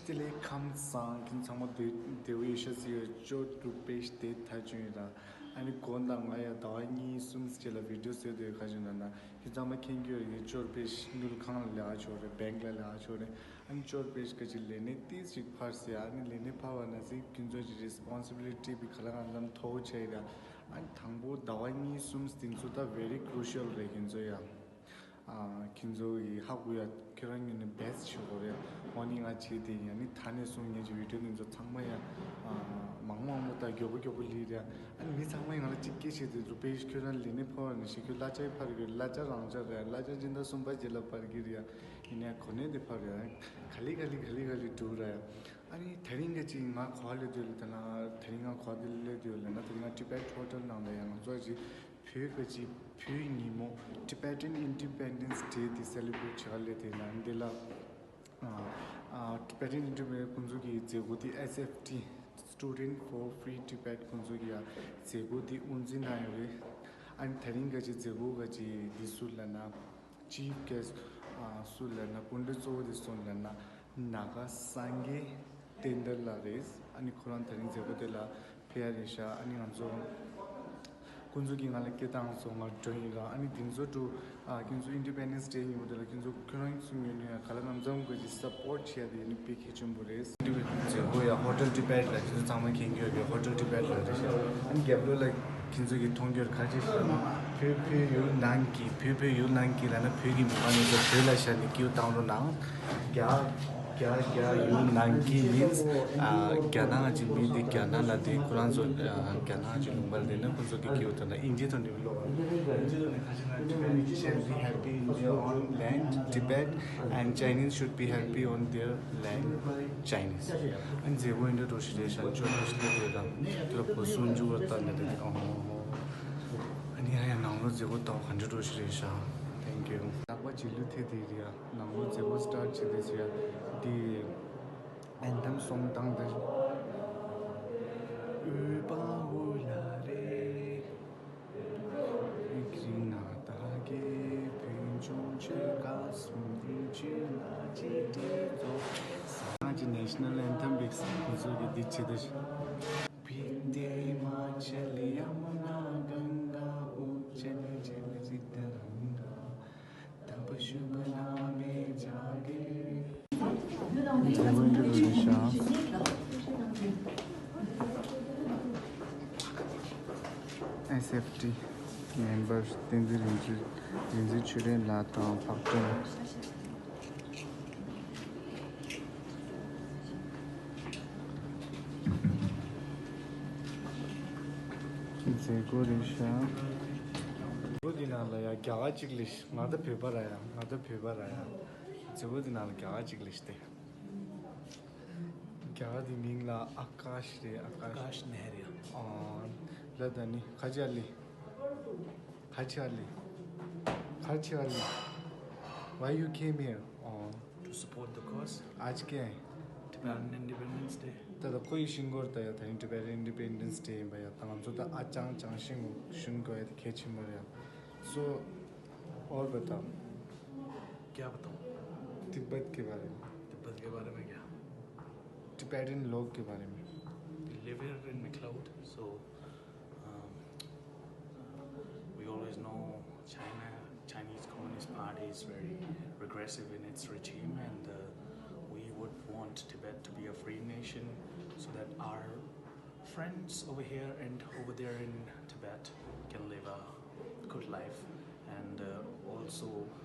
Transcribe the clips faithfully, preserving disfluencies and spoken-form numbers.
བདེ་ལེགས་ཁམས་བཟང་། ཁྱེད་ཚང་མ་བདེ་བདེ་པོ་ཡོད་ཤག་ཟེར་ཡོད། ཅོ་གྲུ་པེ་ཤི་དེ་ཐ་ཆུང་ཡིན་ར། ཨ་ནི་དགོང་དག་ང་ཡ་ཟླ་བ་གཉིས་གསུམ་རྗེས་ལ་བི་ཌིའོ་བཟོས་དུས་ཁ་ཆུང་ན་ན་ཁྱེད་ཚང་མ་མཁྱེན་གྱི་ཡོད་རེད། ཅོ་གྲུ་པེ་ཤི་དངུལ་ཁང་ལ་ལས་ཀ་བྱོས་རེད། བེང་ལ་ལས་ཀ་བྱོས་རེད། ཨ་ནི་ཅོ་གྲུ་པེ་ཤི་ག་ཅིག་ལས་གནས་ཏིས་ཅིག་འཕར་ཟེར། ཨ་ནི་ལས་གནས་འཕར་བ་ན་ཟིག་ཁྱེད་ཚོ་གི་རེ་སི་པོན་སི་བི་ལི་ཊི་བི་ག་ལ་གང་འཚམ་མཐོ་བོ་ཆགས་ཡོད་ར། ཨ་ནི་དང་པོ་ཟླ་བ་གཉིས་གསུམ་དེ་ཚོ་ད་very crucial རེད་ཁྱེད་ཚོ་ཡ། ཨ། ཁྱེད་ཚོ་ཡི་ཧ་གོ་ཡ། ཁྱོད་རང་ཉིད་ནས་བེ་སི་ཊི་བྱེད་དགོས་རེད། འོ་ནི་ང་བྱས་ཏེ་ཡ་ནི་ད་ནས་བཟུང་ངེད་ཀྱི་བི་ཌིའོ་འདི་ཚོ་ཚང་མ་ཡ། ཨ། མང་མང་པོ་དང་མགྱོགས་པོ་མགྱོགས་པོ་ལི་རེད། ཨ་ནི་མི་ཚང་མ་ཡི་ང་ལ་གཅིག་སྐད་བཤད་དེ་རུ་པེ་ཤི་ཁྱོད་རང་ལས་གནས་འཕར་བ་ནི་ཞིག་ཁྱོད་གླ་ཆ་འཕར་གི་རེད། གླ་ཆ་རང་ཆ་རེད། གླ་ཆ་སྤྱི་ཟླ་གསུམ་པ་རྗེས་ལ་འཕར་གི་རེད་ཡ། ཡིན་ནའི་གོ་གནས་དེ་འཕར་ཡ། ག་ལེ་ག་ལེ་ག་ལེ་ག་ལེ་འགྲོ་ར་ཡ། ཨ་ནི་དེ་རིང་ག་ཅིག་ང་གོ་བ་ལས་དུས་ལ་དེ་ན་དེ་རིང་ང་གོ་བ་དེ་ལས་དུས་ལ་ན་དེ་རིང་ང་ཊི་བེཊ་ཧོ་ཊེལ་ནང་ལ་ཡ་ང་ཚོ་ཅིག་བོད་ཀྱི་བོད་ཉིན་མོ་Tibetan Independence Day དེ་སེ་ལེ་བྷི་རེཊ་བྱེད་ཀ་སླེབས་དེ་ན་འདི་ལ། ཨ། ཨ། Tibetan Independence ཁོང་ཚོ་གི་མཛད་སྒོ་དེ་S F T Student for Free Tibet ཁོང་ཚོ་གི་ཡ་མཛད་སྒོ་དེ་དབུ་འཛུགས་གནང་ཡོད་རེད། ཨ་ནི་དེ་རིང་ག་ཅིག་མཛད་སྒོ་ག་ཅིག་འདི་སུ་ལ་ན་Chief Guest ཨ་སུ་ལ་ན་སྐུ་མགྲོན་གཙོ་བོ་དེ་སུ་ལ་ན་ནཱ་ག་སངས་རྒྱས་བསྟན་དར་ལགས་རེད། ཨ་ནི་ཁོ་རང་དེ་རིང་མཛད་སྒོ་དེ་ལ་ཕེབས་ཡ་རེད་ཤག་ཨ་ནི་ང་ཚོ་ཁོང་ཚོ་གིས་ང་ལ་སྐད་བཏང་སོང་། ང་འགྲོ་ཡིན་ར། ཨ་ནི་དེ་ཚོ་དུ་ཨ་ཁྱོད་ཚོ་Independence Day ཉིན་མོ་དེ་ལ་ཁྱོད་ཚོ་ཁྱོད་རང་ཚོ་ངོས་ནས་ག་ལ་གང་འཚམ་གི་ཅིག་སབ་པོརཊ་བྱས་ཏེ་ཡིན་ནི་དཔེ་གལ་ཆེན་པོ་རེད། མཛད་སྒོ་ཡ་Hotel Tibet ལ་ཁྱོད་ཚོ་ཚང་མ་མཁྱེན་གྱི་ཡོད་པའི་Hotel Tibet ལ་རེད་ཤག་ཨ་ནི་རྒྱབ་ལོགས་ལ་ཁྱེད་ཚོ་གིས་མཐོང་རྒྱུར་ག་ཅིག་ཤེས་ན་བོད་བོད་ཡུལ་ནང་གི་བོད་བོད་ཡུལ་ནང་གི་ལ་ན་བོད་ཀྱི་མི་མང་ཡོད་ཚད་བོད་ལ་བཞག་ནས་སྐྱིད་པོ་བཏང་རོགས་གནང་། རྒྱ་རྒྱ་རྒྱ་ཡུལ་ནང་གི་means ཨ་རྒྱ་ནག་གི་མི་འདི་རྒྱ་ནག་ལ་དེ་ཁོ་རང་ཚོ་ཨ་རྒྱ་ནག་གི་ལུང་པ་ལ་བསྡད་ན་ཁོ་ཚོ་གི་སྐྱིད་པོ་དོན་དག་ཨིན་ཇི་ཐོག་ནས་ཀློག་པ། ཨིན་ཇི་ཐོག་ནས་ཁ་ཤས་ན་Tibetans should be happy in their own land, Tibet, and Chinese should be happy on their land, Chinese. ཨ་ནི་མཛད་སྒོ་འདི་འདྲ་འདྲ་ཞིག་རེད་ཤག་ཅོ་ནེ་ཤི་ལེ་དེ་དང་དེ་ལ་གོ་སུན་ཇུ་བ་ལྟ་ནས་དེ་ཨོ། ཨ་ནི་ཡ་ཡ་ནང་ལོགས་མཛད་སྒོ་ལྟ་བ་ག་འདྲ་འདྲ་ཞིག་རེད་ཤག Thank you. ནག་པ་རྗེས་ལུས་ཐེབས་དེ་རེད་ཡ། ནང་ལོགས་མཛད་སྒོ་སི་ཊར་བྱེད་དེ་ཟེར་ཡ། འདི་ཨན་ཐམ་སོང་བཏང་དེ། འོད་དཔག་འོད་ལ་རེ། ཡིག་རིག་ན་ད་གེ་བོད་ལྗོངས་ཆོལ་ཁ་གསུམ་དེ་ཆོས་ན་ཅི་སྟེ་རྫོགས། ང་ཅི་National Anthem བིག་སི་ཁོང་ཚོ་གི་འདི་བྱེད་དེ། विंध्य हिमाचल यमुना गंगा उज्जल जल जगदम्बा। तब शुभ नामे जागे। S F T member བསྟན་འཛིན་རིག་འཛིན་རིག་འཛིན་ཆོས་སྒྲོན་ལགས་དང་འཕགས་སྒྲོན། མཛད་སྒོ་རེད་ཤག་མཛད་སྒོ་འདི་ནང་ལ་ཡ་རྒྱ་གར་གཅིག་ལས་ང་ད་བོད་པ་ར་ཡ། ང་ད་བོད་པ་ར་ཡ། མཛད་སྒོ་འདི་ནང་ལ་རྒྱ་གར་གཅིག་ལས་ཏེ། རྒྱ་གར་འདི་མིང་ལ་ཨ་ཀཱཤ་རེད། ཨ་ཀཱཤ། ཨ་ཀཱཤ་ནེ་རེད། ཨ། ལ་ད་ནི་ཁ་ཆེ་ཨ་ལི། ཁ་ཆེ་ཨ་ལི། ཁ་ཆེ་ཨ་ལི། Why you came here? ཨ། To support the cause. आज क्या है? Tibetan Independence Day. ད་ལྟ་ཁོ་ཡི་ཤིང་སྐོར་ད་ཡ་ད་ཡིན་Tibetan Independence Day ཡིན་པ་ཡ། ད་ང་ཚོ་ད་ཨ་ཅང་ཅང་ཤིང་ཤིང་དགོས་ཡ་ད་གལ་ཆེན་པོ་རེད་ཡ། So और बताओ। क्या बताऊं? तिब्बत के बारे में। तिब्बत के बारे में क्या? Tibetan लोग के बारे में। We live here in McLeod, so Um, we always know China, Chinese Communist Party is very regressive in its regime, and uh, we would want Tibet to be a free nation so that our friends over here and over there in Tibet can live a good life. And uh, also,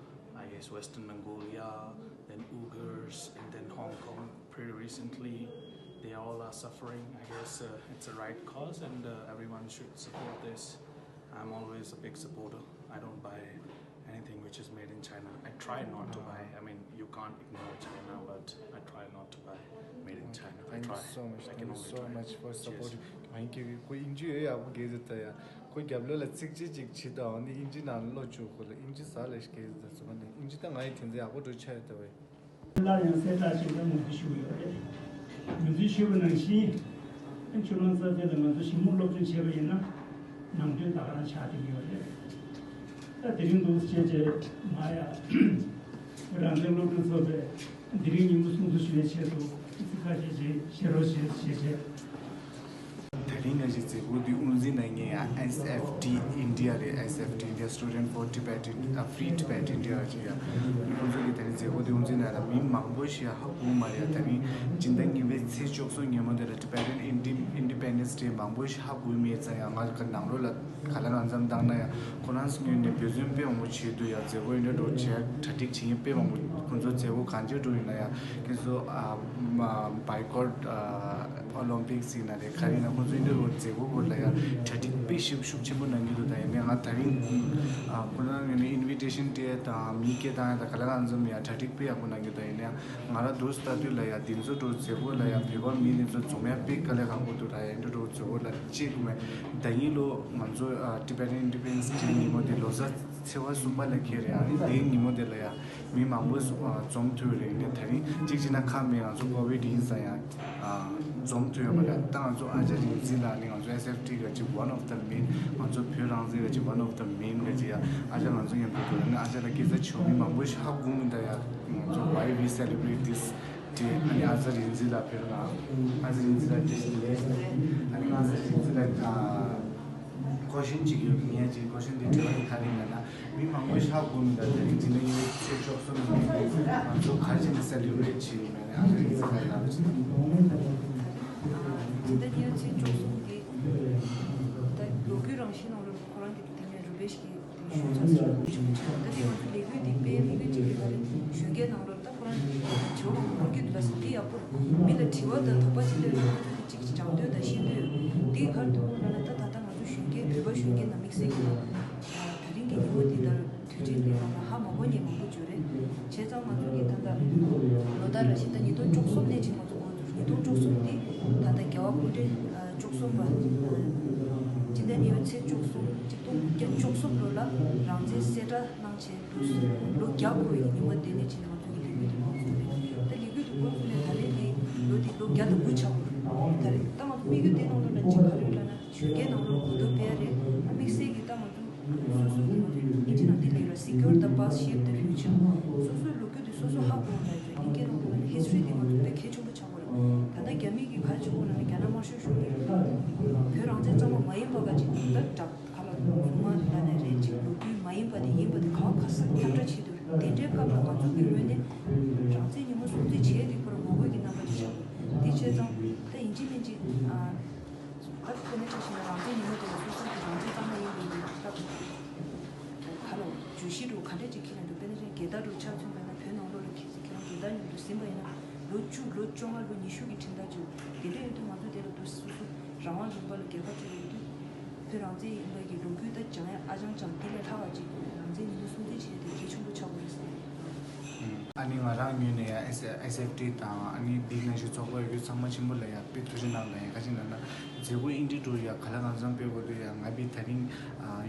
I guess, Western Mongolia, then Uyghurs, and then Hong Kong pretty recently. They all are suffering. I guess uh, it's a right cause, and uh, everyone should support this. I'm always a big supporter. I don't buy anything which is made in China. I try not to buy. I mean, you can't ignore China, but I try not to buy made in China. I Thank you try. So much. I can Thank you only so try. Much for Cheers. Supporting. Thank you. ཁོ་ཨིན་ཇི་ཡོད་ཡག་པོ་གེ་ཟེར་ད་ཡ། ཁོ་རྒྱབ་ལོགས་ལ་ཚིག་ཅིག་ཅིག་བྱེད་དང་ནི་ཨིན་ཇི་ནང་ལོག་བཅུག་ཁོ་ལ་ཨིན་ཇི་ཟ་ལ་ཤི་གེ་ཟེར་ད་ཟེར་བ་ནི་ཨིན་ཇི་ད་ང་ཡི་དེ་ཚོ་ཡག་པོ་འགྲོ་ཆ་ཡོད་ད་བས། སླར་ཡང་གསལ་བསྒྲགས་ཤིག་ལ་ངོས་འཛིན་ཞུ་གི་ཡོད་རེད། ངོས་འཛིན་ཞུས་པ་ནང་བཞིན། ཆུ་ལོང་རྩ་ཚེ་ལ་ང་ཚོ་ཞིབ་མོ་སློབ་སྦྱོང་བྱས་པ་ཡིན་ན། ནང་དོན་ད་ག་རང་ཆགས་བསྡད་ཀྱི་ཡོད་རེད། ད་དེ་རིང་འདུག་སེ་བྱས་བྱས་ང་ཡ། རང་བཙན་སློབ་ཕྲུག་ཚོགས་པས་དེ་རིང་ཉིན་མོ་གསུང་བཤད་ཞུ་བའི་ཆེད་དུ། ཁ་ཤས་ཤིག་བཤད་རོགས་བྱེད་ཞེས་བཤད། དེ་རིང་ང་ཞིག་མཛད་སྒོ་འདི་དབུ་འཛིན་གནང་མཁན་ཡང་S F T India རེད། S F T India, Student for Tibetan, uh, Free Tibet India ཅིག་ཡ། ཁོང་ཚོ་གིས་དེ་རིང་མཛད་སྒོ་འདི་དབུ་འཛིན་གནང་ཡ་ལ་མི་མང་པོ་ཞིག་ཧ་གོ་མ་རེད་ཡ། དེ་རིང་སྤྱི་ཟླ་གཉིས་པའི་ཚེས་བཅུ་གསུམ་ཉིན་མོ་དེ་ལ་Tibetan Inde- Independence Day མང་པོ་ཞིག་ཧ་གོ་མེད་ཙང་ཡང་ང་གི་ནང་ལོགས་ལ་ག་ལ་གང་འཚམ་བཏང་ན་ཡང་ཁོ་རང་ཚོ་ངོས་ནས་འབད་བརྩོན་དཔེ་མང་པོ་བྱས་འདུག་ཡ། མཛད་སྒོ་ཡིན་འདྲ་འགྲོ་བྱས་གྲ་སྒྲིག་བྱེད་མཁན་དཔེ་མང་པོ། ཁོང་ཚོ་མཛད་སྒོ་གང་ཅིར་འགྲོ་ཡིན་ན་ཡང་ཁོང་ཚོ་ཨ་མ་boycott ཨ་Olympics ཡིན་ན་རེད། ག་རེ་ཡིན་ན་ཁོང་ཚོ་ཡིན་འདྲ་འགྲོ་མཛད་སྒོ་སྐོར་ལ་ཡང་གྲ་སྒྲིག་དཔེ་ཞིབ་ཤུགས་ཆེན་པོ་གནང་གི་འདུག་ད་ཡིན་ནའི་ང་དེ་རིང་ཨ་ཁོང་རང་ངོས་ནས་invitation སྤྲད་དང་མི་སྐད་བཏང་ཡ་དང་ག་ལ་གང་འཚམ་ཡང་གྲ་སྒྲིག་དཔེ་ཡག་པོ་གནང་གི་འདུག་ད་ཡིན་ནའི་ང་རང་འདུག་སེ་ལྟ་དུས་ལ་ཡ་འདི་ཚོ་འགྲོ་མཛད་སྒོ་ལ་ཡ་བོད་པ་མི་འདི་ཚོ་འཛོམས་ཡ་དཔེ་དཀའ་ལས་ཁག་པོ་འདུག་ད་ཡ་འདི་འགྲོ་མཛད་སྒོ་ལ་གཅིག་མེད། ད་ཡིན་ལོ་ང་ཚོ་ཨ་Tibetan Independence Day ཉིན་མོ་དེ་ལོ་གསར་ཚེས་པ་གསུམ་པ་ལ་འཁེལ་རེད། ཨ་ནི་དེའི་ཉིན་མོ་དེ་ལ་ཡ་མི་མང་པོ་ཨ་འཛོམས་ཐུབ་རེད། ནས་ད་རིང་གཅིག་བྱས་ན་ཁག་མེད། ང་ཚོ་COVID ཡིན་ཙང་ཡ་ཨ་འཛོམས་ཐུབ་ཡོད་མ་རེད། ད་ང་ཚོ་ཨ་ཅག་རིག་འཛིན་ལགས་ནི་ང་ཚོ་S F T ག་ཅིག་one of the main ང་ཚོ་བོད་རང་བཙན་ག་ཅིག་one of the main ག་ཅིག་ཡ་ཨ་ཅག་ང་ཚོ་མཉམ་དུ་འགྲོ་ནི་ཨ་ཅག་ལ་སྐད་ཆ་བྱེད་མི་མང་པོ་ཞིག་ཧ་གོ་མི་འདུག་ཡ། ང་ཚོ་Why we celebrate this day? ཨ་ནི་ཨ་ཅག་རིག་འཛིན་ལགས་ཕེབས་ན་ཨ་ཅག་རིག་འཛིན་ལགས་བཀྲ་ཤིས་བདེ་ལེགས། ཨ་ནི་ཨ་ཅག་རིག་འཛིན་ལགས་ཨ་question ཅིག་ཡོད། ངས་ཅིག་question དེ་དྲི་བ་དེ་ག་རེ་ཡིན་ན། མི་མང་པོ་ཞིག་ཧ་གོ་མི་འདུག་དེ་རིང་འཛིན་གྲྭ་གཉིས་པའི་ཚེས་བཅུ་གསུམ་ཉིན་ང་ཚོ་ག་རེ་བྱས་ནས་celebrate བྱེད་ཡིན་མིན་ཨ་ཅག་རིག་འཛིན་ལགས་ལབ་ཅིག་འཛིན་གྲྭ་གཉིས་པའི་ཚེས་བཅུ་གསུམ་དེ་ད་ལོ་རྒྱུས་རང་བཞིན་ནང་ལ་ཁོ་རང་གི་དེ་ནས་རུ་སྦེ་ཞིག་གི་ད་དེ་ང་ཚོ་ལས་འགུལ་འདི་སྤེལ་དམིགས་ཡུལ་གཅིག་གི་ག་རེ་གཞོན་སྐྱེས་ནང་ལོགས་ད་ཁོ་རང་དྲི་བ་མང་པོ་འཁོར་གྱི་འདུག་ལ་ཟེར། འདི་ཡག་པོ་རེད། མི་ལ་དྲི་བ་དང་དོགས་པ་ཅིག་སླེབས་ན་ཁོ་ཚོ་གི་གཅིག་གཅིག་སྦྱང་འདོད་དང་ཤེས་འདོད་ཡོད། འདི་ག་རེ་འདུག་ལབ་ན་ད་ད་ལྟ་ང་ཚོ་གཞོན་སྐྱེས་བོད་པ་གཞོན་སྐྱེས་ནང་དམིགས་བསལ་གྱི་ད་དེ་རིང་གི་ཉིན་མོ་འདི་ལྟར་དུས་ཆེན་འདི་ལ་ཧ་མ་གོ་མཁན་མང་པོ་ཡོད་རེད། བྱས་ཙང་ང་ཚོ་གི་ད་ལྟ་ལོ་ལྟར་ར་ཞིག་ད་ཉིས་སྟོང་བཅུ་གསུམ་ནས་ཅིག་ང་ཚོ་འགོ་འཛུགས། ཉིས་སྟོང་བཅུ་གསུམ་འདི་ད་ལྟ་རྒྱལ་བ་སྐུ་ཕྲེང་བཅུ་གསུམ་པ་སྤྱི་ཟླ་གཉིས་པའི་ཚེས་བཅུ་གསུམ་ཆིག་སྟོང་དགུ་བརྒྱ་བཅུ་གསུམ་ལོ་ལ་རང་བཙན་གསལ་བསྒྲགས་གནང་བྱས་འདུག་ལོ་བརྒྱ་འཁོར་བའི་ཉིན་མོ་དེ་ནས་ཕྱིན་ང་ཚོ་གི་ལས་འགུལ་དེ་འགོ་བཙུགས་རེད། ད་ལས་འགུལ་དེ་འགོ་བཙུགས་ནས་ད་རེས་དེ་ལོ་དེ་ལོ་བརྒྱ་དང་དགུ་ཆགས་པ་རེད། ད་རེས་ད་ང་ཚོ་དམིགས་ཡུལ་དེ་ནང་ལོགས་ལ་གཅིག་ག་རེ་ཡོད་ལབ་ན་གཞོན་སྐྱེས་ནང་ལོགས་གོ་བསྡུར་སྤེལ་ཡ་རེད། དམིགས་བསལ་གྱི་ད་ང་ཚོ་སོ་སོ་གི་ང་ཚོ་ཨིན་ཇི་ནང་འདི་ལས་ར་Secure the past, shape the future. སོ་སོའི་ལོ་རྒྱུས་དེ་སོ་སོ་ཧ་གོ་བ་ལ་ཡོད་ཚོད་དབྱིན་སྐད་ནང་ལོགས་ལ་history དེ་ང་ཚོ་དཔེ་གལ་ཆེན་པོ་ཆགས་པ་རེད། ད་ལྟ་རྒྱ་མི་གིས་ག་རེ་བྱེད་ཀྱི་ཡོད་ལབ་ན་རྒྱ་ནག་དམར་ཤོག་གཞུང་གིས་བོད་རང་བཙན་གཙང་མ་མ་ཡིན་པ་ག་ཅིག་ད་དྲག་ག་ལ་ཚུགས་མ་ལབ་ན་རེད། ཅིག་ལོ་རྒྱུས་མ་ཡིན་པ་དེ་ཡིན་པ་དེ་ག་བ་ག་ས་ཁྱབ་བསྒྲགས་བྱེད་དུས་དེ་འདྲའི་སྐབས་ལ་ང་ཚོ་གི་ངོས་ནས་རང་བཙན་ཉིན་མོ་སྲུང་བརྩི་བྱས་དེ་ཁོ་རང་ངོ་རྒོལ་གྱི་རྣམ་པ་ཅིག་ཆགས། དེ་བྱས་ཙང་ད་ཡིན་གཅིག་མིན་གཅིག་ཨ། ད་དཔེར་ན་ཆ་བཞག་ན་རང་བཙན་ཉིན་མོ་དེ་ལ་སོ་སོ་གི་རང་བཙན་གཙང་མ་ཡིན་པའི་གི་ད་ག་ལ་བརྗོད་གཞི་འདྲ་ག་འདྲ་ཅིག་ཁྱེར་ན་འདུག་དཔེར་ན་ཆ་བཞག་ན་རྒྱལ་དར་འདྲ་ཆ་མཚོན་པ་ཡིན་ན་བོད་ནང་ལོགས་ལ་ཁྱེད་ཚོ་ཁྱེད་རང་རྒྱལ་དར་མཉམ་དུ་ཟིན་པ་ཡིན་ན་ལོ་བཅུ་ལོ་བཅོ་ལྔ་ལོ་ཉི་ཤུ་གི་ཁྲིམས་ཐག་བཅད་དེ་འདྲ་ཡོད་དུས་ང་ཚོ་དེ་ལ་འདུག་སོ་སོ་རང་དབང་རིམ་པ་ལ་རྒྱལ་ཁ་སྤྲོད་ཡོད་དུས་བོད་རང་བཙན་ཡིན་པ་གི་ལོ་རྒྱུས་ད་སྦྱང་ཡ་ཨ་ཅང་ཅང་དེ་ལས་ལྷག་པ་ཅིག་རང་བཙན་ཉིན་མོ་སྲུང་བརྩི་བྱས་དེ་གལ་ཆེན་པོ་ཆགས་དགོས་རེད་ཟེར། ཨ་ནི་ང་རང་ངོས་ནས་ཡང་S- S F T དང་ཨ་ནི་འདི་ནང་བཞིན་ཚོགས་པ་ཡོད་ཚང་མ་ཆེན་པོ་ལ་ཡང་དཔེ་ཐུགས་རྗེ་གནང་ལ་ཡང་ག་ཅི་ན་ན་མཛད་སྒོ་ཨིན་འདྲི་འགྲོ་ཡ་ག་ལ་གང་འཚམ་སྤེལ་དགོས་འདུག་ཡ། ང་བི་ད་རིང་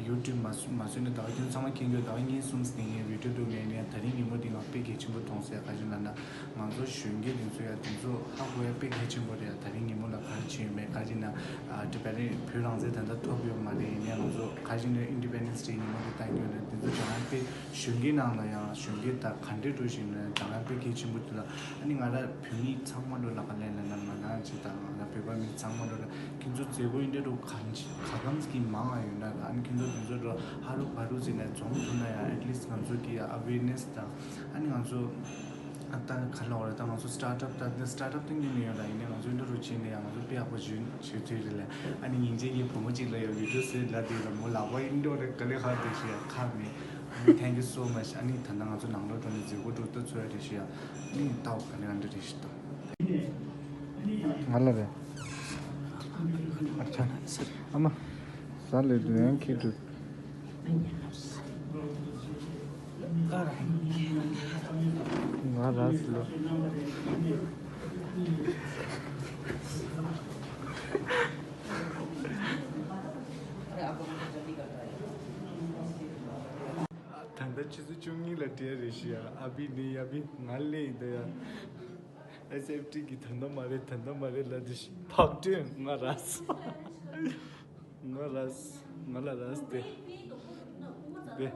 ཡུ་ཊུབ་མ་མ་བཟོས་ན་ཟླ་བ་ཁྱོད་ཚང་མ་མཁྱེན་གྱི་ཟླ་བ་གཉིས་གསུམ་ནས་ངས་བི་ཌིའོ་འདུག་ངས་ནས་ད་རིང་ཉིན་མོ་འདི་ང་དཔེ་གལ་ཆེན་པོ་མཐོང་ཟེར་ག་ཅི་ན་ན་ང་ཚོ་གཞོན་སྐྱེས་འདི་ཚོ་ཡ་འདི་ཚོ་ཧ་གོ་ཡ་དཔེ་གལ་ཆེན་པོ་རེད་ཡ། ད་རིང་ཉིན་མོ་ལ་ག་རེ་བྱས་ཡོད་མེད་ག་ཅི་ན་ཨ་ཊི་བེ་ཊན་བོད་རང་བཙན་ད་ལྟ་ཐོབ་ཡོད་མ་རེད། ཡིན་ནའི་ང་ཚོ་ག་ཅི་ན་Independence Day ཉིན་མོ་འདི་ད་ཉོས་ནས་འདི་ཚོ་ཀྱང་དཔེ་གཞོན་སྐྱེས་ནང་ལ་ཡང་གཞོན་སྐྱེས་དང་ག་འདྲས་འགྲོ་བཞིན་ནས་ཀྱང་དཔེ་གལ་ཆེན་པོ་འདུག་ལ། ཨ་ནི་ང་རང་བོད་མི་ཚང་མ་ལོ་ལ་ག་ལེན་ལ་ན་ང་རང་ཅི་དང་ང་རང་བོད་པ་མི་ཚང་མ་ལོ་ལ་ཁྱེད་ཚོ་མཛད་སྒོ་ཡིན་འདྲ་འགྲོ་ག་ག་གམ་གི་མང་ང་ཡོད་ན་ཨ་ནི་ཁྱེད་ཚོ་དེ་ཚོ་འགྲོ་ཧ་རུ་བ་རུ་ཟེར་ནས་འཛོམས་ཐུབ་ན་ཡང་at least ང་ཚོ་གི་awareness དང་ཨ་ནི་ང་ཚོ་ཨ་ད་ག་ལ་བ་རེད། ད་ང་ཚོ་སི་ཊར་ཊབ་ད་སི་ཊར་ཊབ་ད་ཉོ་ནས་ཡོད་ལ། ཡིན་ནའི་ང་ཚོ་འདྲ་རུ་བྱས་ནས་ཡང་ང་ཚོ་དཔེ་ཡག་པོ་བྱོས་བྱོས་ཐུབ་རེད་ལ། ཨ་ནི་ཉིན་རྗེས་ངའི་བུ་མོ་གཅིག་ལ་ཡང་video ཟེར་ལ་དེ་ལ་མོ་ལག་པ་ཡིན་འགྲོ་རེད་ག་ལེ་ཧ་དེ་ཤི་ཡ་ཁ་མེད། ཨ་ནི་thank you so much. ཨ་ནི་ད་ལྟ་ང་ཚོ་ནང་ལོགས་འགྲོ་ནས་མཛད་སྒོ་འགྲོ་ལྟ་ཚོད་རེད་ཤི་ཡ། ཨ་ནི་ལྟ་བ་ག་ལེ་ཨ་འདྲ་རེད་ཤི་ད། ང་ལ་རེད། ཨ་ཅག་ཨ་མ། ཟ་ལེ་དུ་ཡང་ཁྱེད་དུ། ང་ར་སི་ལོ། ད་ལྟ་ཆུ་ཚོད་བཅུ་གཉིས་ལ་བྲེལ་རེད་ཤི་ཡ། ཨ་བི་ནི་ཡ་བི་ང་ལེ་ཡིན་ད་ཡ། S F T གི་ད་ལྟ་མ་རེད་ད་ལྟ་མ་རེད་ལ་དུ་ཤི་ཕག་ཏྲེ་ང་ར་སི། ང་ར་སི་ང་ལ་ར་སི་ཏེ། བེ།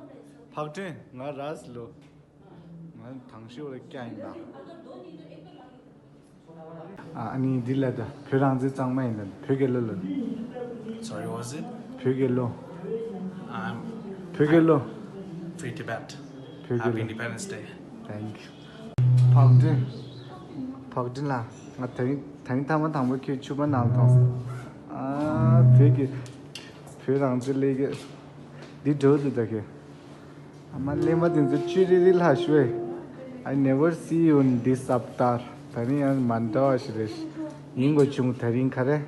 ཕག་ཏྲེ་ང་ར་སི་ལོ། ང་དང་ཤི་བ་ལ་ཀྱ་ཡིན་ད། ཨ་ནི་འདི་ལ་ད་བོད་རང་བཙན་གཙང་མ་ཡིན་ད་བོད་རྒྱལ་ལོ་ལ། Sorry, what was it? བོད་རྒྱལ་ལོ། I'm བོད་རྒྱལ་ལོ། Free Tibet. བོད་རྒྱལ་Happy ལོ། Independence Day. Thank you. བག་སྟེང་། བག་སྟེང་ལ་ང་ད་རིང་ད་རིང་ཐ་མ་དང་པོ་ཁྱོད་ཕྱུ་པ་ནང་ལ་ཐོངས། ཨ་བོད་ཀྱི་བོད་རང་བཙན་སླེབས་ཀྱི་འདི་འགྲོ་འདུག་ད་ཁྱོད། ཨ་མ་གླེན་པ་དེ་ཚོ་བཅུད་རེ་རེ་ལྷག་ཤོས། I never see you in this avatar. ད་ནི་ཡང་མ་འདྲ་བ་ཞིག་རེད། ཡིན་དགོས་བྱུང་ད་རིང་ག་རེ།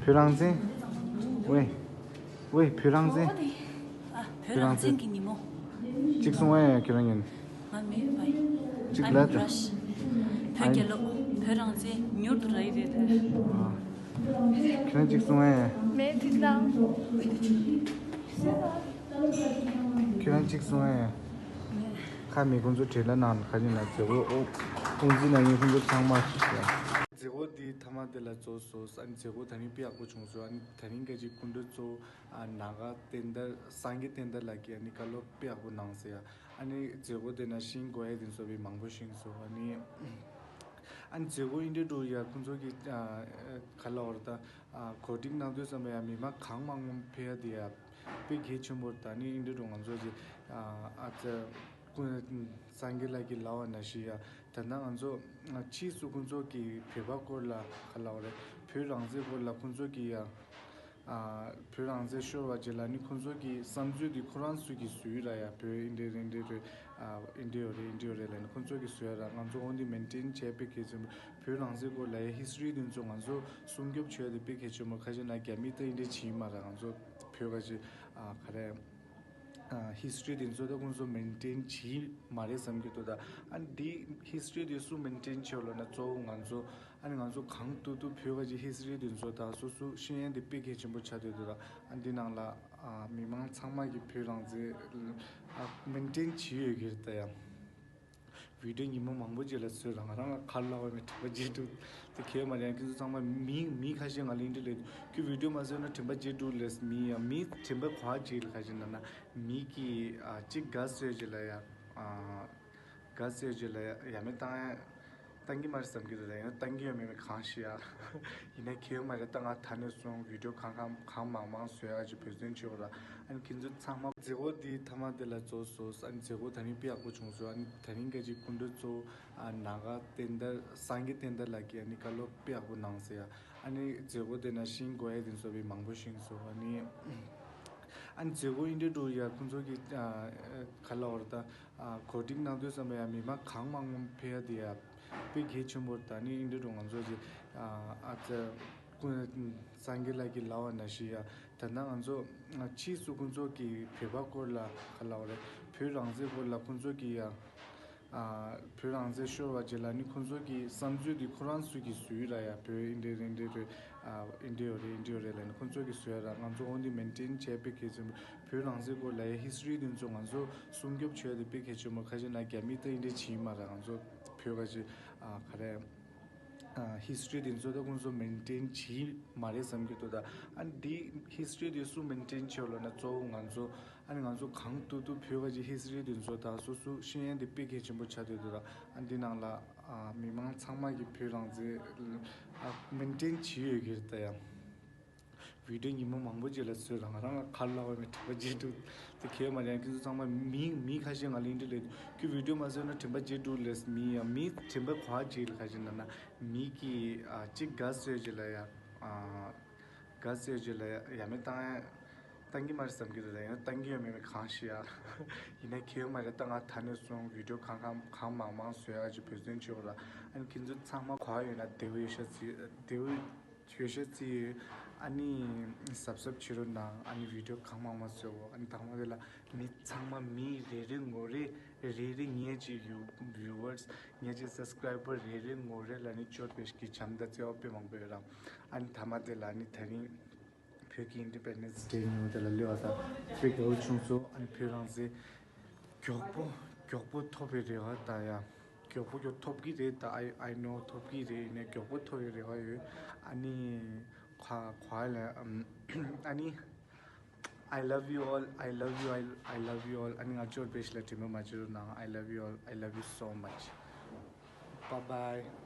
བོད་རང་བཙན། ཝེ། ཝེ་བོད་རང་བཙན། ཨ་བོད་རང་བཙན་གྱི་ཉིན་མོ། གཅིག་གསུང་ཨེ་ཡ་ཁྱོད་རང་ཉིན། ང་མེད་པ་ཡིན། གཅིག་I'm ལ་in rush. བོད་རྒྱལ་ལོ། བོད་རང་བཙན་མྱུར་དུ་རག་ཡི་རེད་ད། ཁྱོད་རང་གཅིག་གསུང་ཨེ་ཡ། མེད་དེ་དང་། ཁྱོད་རང་གཅིག་གསུང་ཨེ། ཁ་མི་ཁོང་ཚོ་བྲེལ་ལ་ནང་ཁ་ཉིན་ལ་མཛད་སྒོ་ཨོ་ཁོང་ཚོའི་ནང་ཉིན་ཁོང་ཚོ་ཚང་མ་ཞིག་ཡ། མཛད་སྒོ་འདི་ཐ་མ་དེ་ལ་རྫོགས་སོང་། ཨ་ནི་མཛད་སྒོ་ད་རིང་དཔེ་ཡག་པོ་བྱུང་སོང་། ཨ་ནི་ད་རིང་ག་ཅིག་སྐུ་མགྲོན་གཙོ་བོ་ཨ་ནཱ་ག་བསྟན་དར་སངས་རྒྱས་བསྟན་དར་ལགས་ཀྱིས་ཨ་ནི་བཀའ་སློབ་དཔེ་ཡག་པོ་གནང་སོང་ཡ། ཨ་ནི་མཛད་སྒོ་དེ་ན་ཤིང་སྒོ་ཡ་དེ་ཚོ་བའི་མང་པོ་ཤིང་སོང་། ཨ་ནི་ཨ་ནི་མཛད་སྒོ་ཨིན་འདྲ་འགྲོ་ཡ་ཁོང་ཚོ་གི་ཨ་ག་ལ་བར་ད་ཨ་གོ་སྒྲིག་གནང་དུས་ཙམ་པ་ཡ་མི་མང་གང་མང་མང་ཕེབས་ཡ་དེ་ཡ་དཔེ་གལ་ཆེན་པོ་རེད། ད་ནི་ཨིན་འདྲ་འགྲོ་ང་ཚོ་གི་ཨ་ཨ་ཙི་ཀུན་སངས་རྒྱས་ལགས་ཀྱིས་ལབ་པ་ནང་བཞིན་ཡ་ད་ལྟ་ང་ཚོ་ཕྱིས་སུ་ཁོང་ཚོ་གི་བོད་པ་སྐོར་ལ་ག་ལ་བ་རེད། བོད་རང་བཙན་སྐོར་ལ་ཁོང་ཚོ་གི་ཡ་ཨ་བོད་རང་བཙན་ཤོར་བ་རྗེས་ལ་ནི་ཁོང་ཚོ་གི་བསམ་ཚུལ་འདི་ཁོ་རང་ཚོ་གི་བཟོས་ར་ཡ། བོད་ཨིན་འདྲ་རེད་འདྲ་རེད། ཨ་ཨིན་འདྲ་ཡོད་རེད་ཨིན་འདྲ་ཡོད་རེད་ལབ་ནི་ཁོང་ཚོ་གི་བཟོས་ར། ང་ཚོ་འོན་ཏེ་མེན་ཊེན་བྱས་དཔེ་གལ་ཆེན་པོ། བོད་རང་བཙན་སྐོར་ལ་ཡ་ཧི་སི་ཊོ་རི་འདི་ཚོ་ང་ཚོ་སྲུང་སྐྱོབ་བྱས་ཏེ་དཔེ་གལ་ཆེན་པོ། ཁ་ཤས་ན་རྒྱ་མི་ད་ཨིན་འདྲ་བྱེད་མ་ར། ང་ཚོ་བོད་ག་ཅིག་ཨ་ག་རེ། ཧི་སི་ཊོ་རི་དེ་ཚོ་ད་ཁོང་ཚོ་མེན་ཊེན་བྱེད་མ་རེད་བསམ་གྱི་འདུག་ད་ཨ་ནི་འདི་ཧི་སི་ཊོ་རི་དེ་སུ་མེན་ཊེན་བྱེད་ལོ་ན་གཙོ་བོ་ང་ཚོ། ཨ་ནི་ང་ཚོ་གང་ཐུབ་ཐུབ་བོད་པ་ཅིག་ཧི་སི་ཊོ་རི་དེ་ཚོ་ད་སོ་སོ་ཤེས་ཡོན་དེ་དཔེ་གལ་ཆེན་པོ་ཆགས་བསྡད་འདུག་ད་ཨ་འདི་ནང་ལ་ཨ་མི་མང་ཚང་མ་གི་བོད་རང་བཙན་ཨ་མེན་ཊེན་བྱེད་ཡོད་ཀྱི་རེད་ད་ཡ། བི་ཌིའོ་ཉིན་མོ་མང་པོ་རྗེས་ལ་བཟོས། རང་རང་ལ་ཁ་ལག་བ་མེད་དྲན་པ་བརྗེད་འདུག་དེ་ཁྱེད་མ་རེད། ཁྱེད་ཚོ་ཚང་མ་མི་མི་ཁ་ཤས་ང་ལ་ཨིན་དྲི་ལས་ཁྱོད་བི་ཌིའོ་མ་བཟོས་ན་དྲན་པ་བརྗེད་འདུག་ལས་མི་ཡ་མི་དྲན་པ་གོ་བ་བརྗེད་ལ་ཁ་ཤས་ན་ན་མི་གི་ཨ་གཅིག་དགའ་བཟོས་རྗེས་ལ་ཡ་ཨ་དགའ་བཟོས་རྗེས་ལ་ཡ་ཡ་མེད་བཏང་ཡ་བཏང་གི་མ་རེད་བསམ་གི་རེད། ཡང་བཏང་གི་ཡོད་མེད་མེད་གང་ཤེས་ཡ། ཡིན་ན་ཁྱེད་མ་རེད་ད། ང་ད་ནས་བཟུང་བི་ཌིའོ་གང་གང་གང་མང་མང་བཟོ་ཡག་ཅིག་འབད་བརྩོན་བྱེད་འོ་ར། ཨ་ནི་ཁྱེད་ཚོ་ཚང་མ་མཛད་སྒོ་འདི་ཐ་མ་འདི་ལ་རྫོགས་སོང་། ཨ་ནི་མཛད་སྒོ་ད་རིང་དཔེ་ཡག་པོ་བྱུང་སོང་། ཨ་ནི་ད་རིང་ག་ཅིག་སྐུ་མགྲོན་གཙོ་བོ་ཨ་ནཱ་ག་བསྟན་དར་སངས་རྒྱས་བསྟན་དར་ལགས་ཀྱིས་ཨ་ནི་བཀའ་སློབ་དཔེ་ཡག་པོ་གནང་སོང་ཡ། ཨ་ནི་མཛད་སྒོ་དེ་ན་ཤིང་སྒོ་ཡ་དེ་ཚོ་བའི་མང་པོ་ཤིང་སོང་། ཨ་ནི་ཨ་ནི་མཛད་སྒོ་ཨིན་འདྲ་འགྲོ་ཡ་ཁོང་ཚོ་གི་ཨ་ག་ལ་བར་ད་ཨ་གོ་སྒྲིག་གནང་དུས་ཙམ་པ་ཡ་མི་མང་གང་མང་མང་ཕེབས་ཡ་དེ་ཡ་དཔེ་གལ་ཆེན་པོ་རེད། ད་ནི་ཨིན་འདྲ་འགྲོ་ང་ཚོ་གི་ཨ་ཨ་ཙི་ཀུན་སངས་རྒྱས་ལགས་ཀྱིས་ལབ་པ་ནང་བཞིན་ཡ་ད་ལྟ་ང་ཚོ་ཕྱིས་སུ་ཁོང་ཚོ་གི་བོད་པ་སྐོར་ལ་ག་ལ་བ་རེད། བོད་རང་བཙན་སྐོར་ལ་ཁོང་ཚོ་གི་ཡ་ཨ་བོད་རང་བཙན་ཤོར་བ་རྗེས་ལ་ནི་ཁོང་ཚོ་གི་བསམ་ཚུལ་འདི་ཁོ་རང་ཚོ་གི་བཟོས་ར་ཡ། བོད་ཨིན་འདྲ་རེད་འདྲ་རེད། ཨ་ཨིན་འདྲ་ཡོད་རེད་ཨིན་འདྲ་ཡོད་རེད་ལབ་ནི་ཁོང་ཚོ་གི་བཟོས་ར། ང་ཚོ་འོན་ཏེ་མེན་ཊེན་བྱས་དཔེ་གལ་ཆེན་པོ། བོད་རང་བཙན་སྐོར་ལ་ཡ་ཧི་སི་ཊོ་རི་འདི་ཚོ་ང་ཚོ་སྲུང་སྐྱོབ་བྱས་ཏེ་དཔེ་གལ་ཆེན་པོ། ཁ་ཤས་ན་རྒྱ་མི་ད་ཨིན་འདྲ་བྱེད་མ་ར། ང་ཚོ་བོད་ག་ཅིག་ཨ་ག་རེ། ཨ་ཧི་སི་ཊོ་རི་དེ་ཚོ་ད་ཁོང་ཚོ་མེན་ཊེན་བྱེད་མ་རེད་བསམ་གྱི་འདུག་ད་ཨ་འདི་ཧི་སི་ཊོ་རི་དེ་སུ་མེན་ཊེན་བྱེད་ལོ་ན་གཙོ་བོ་ང་ཚོ། ཨ་ནི་ང་ཚོ་གང་ཐུབ་ཐུབ་བོད་ག་ཅིག་ཧི་སི་ཊོ་རི་དེ་ཚོ་ད་སོ་སོ་ཤེས་ཡོན་དེ་དཔེ་གལ་ཆེན་པོ་ཆགས་བསྡད་འདུག་ད་ཨ་འདི་ནང་ལ་ཨ་མི་མང་ཚང་མ་གི་བོད་རང་བཙན་ཨ་མེན་ཊེན་བྱེད་ཡོད་ཀྱི་རེད་ད་ཡ། བི་ཌིའོ་ཉིན་མོ་མང་པོ་རྗེས་ལ་བཟོས། རང་རང་ལ་ཁ་ལག་བ་མེད་དྲན་པ་བརྗེད་འདུག་དེ་ཁྱེད་མ་རེད། ཁྱེད་ཚོ་ཚང་མ་མི་མི་ཁ་ཤས་ང་ལ་ཨིན་དྲི་ལས་ཁྱོད་བི་ཌིའོ་མ་བཟོས་ན་དྲན་པ་བརྗེད་འདུག་ལས་མི་ཡ་མི་དྲན་པ་གོ་བ་བརྗེད་ལ་ཁ་ཤས་ན་ན་མི་གི་ཨ་གཅིག་དགའ་བཟོས་རྗེས་ལ་ཡ་ཨ་དགའ་བཟོས་རྗེས་ལ་ཡ་ཡ་མེད་བཏང་ཡ་བཏང་གི་མ་རེད་བསམ་གི་རེད། ཡང་བཏང་གི་ཡོད་མེད་མེད་གང་ཤེས་ཡ། ཡིན་ན་ཁྱེད་མ་རེད་ད། ང་ད་ནས་བཟུང་བི་ཌིའོ་གང་གང་གང་མང་མང་བཟོ་ཡག་ཅིག་འབད་བརྩོན་བྱེད་འོ་ར། ཨ་ནི་ཁྱེད་ཚོ་ཚང་མ་གོ་བ་ཡོད་ན་བདེ་པོ་ཡོད་ཤག་ཚིག་བདེ་པོ་ཆོས་ཤ་ཚིག་ཨ་ནི་གཟབ་གཟབ་བྱེད་རོགས་གནང་། ཨ་ནི་བི་ཌིའོ་གང་མང་མང་བཟོ། ཨ་ནི་དང་པོ་དེ་ལ་མི་ཚང་མ་མི་རེ་རེ་ངོ་རེ་རེ་རེ་ངའི་ཅིག་ཡུ་ཝི་ཡུ་ཝར་སི་ངའི་ཅིག་སབ་སི་ཀ་རའི་བར་རེ་རེ་ངོ་རེ་ལ་ནི་བཅོལ་བའི་གི་བྱམས་དང་བརྩེ་བ་དཔེ་མང་པོ་ཡོད་ར། ཨ་ནི་ཐ་མ་དེ་ལ་ནི་ད་རིང་བོད་ཀྱི་ཨིན་ཌི་པེན་ཌེན་སི་ཌེ་ཉིན་མོ་དེ་ལ་སླེབས་པ་དང་དཔེ་དགའ་བོ་བྱུང་སོང་། ཨ་ནི་བོད་རང་བཙན་མགྱོགས་པོ་མགྱོགས་པོ་ཐོབ་པའི་རེ་བ་དང་ཡ། མགྱོགས་པོ་མགྱོགས་ཐོབ་ཀྱི་རེད་ད། I I know ཐོབ་ཀྱི་རེད། ཡིན་ནའི་མགྱོགས་པོ་ཐོབ་པའི་རེ་བ་ཡོད། ཨ་ནི་ཁ་ཁ་ལ་ཨམ་ཨ་ནི་I love you all. I love you. I I love you all. ཨ་ནི་ང་ཅོར་བེ་ཤི་ལ་དྲི་མ་མ་བྱེད་རོགས་གནང་། I love you all. I love you so much. Bye bye.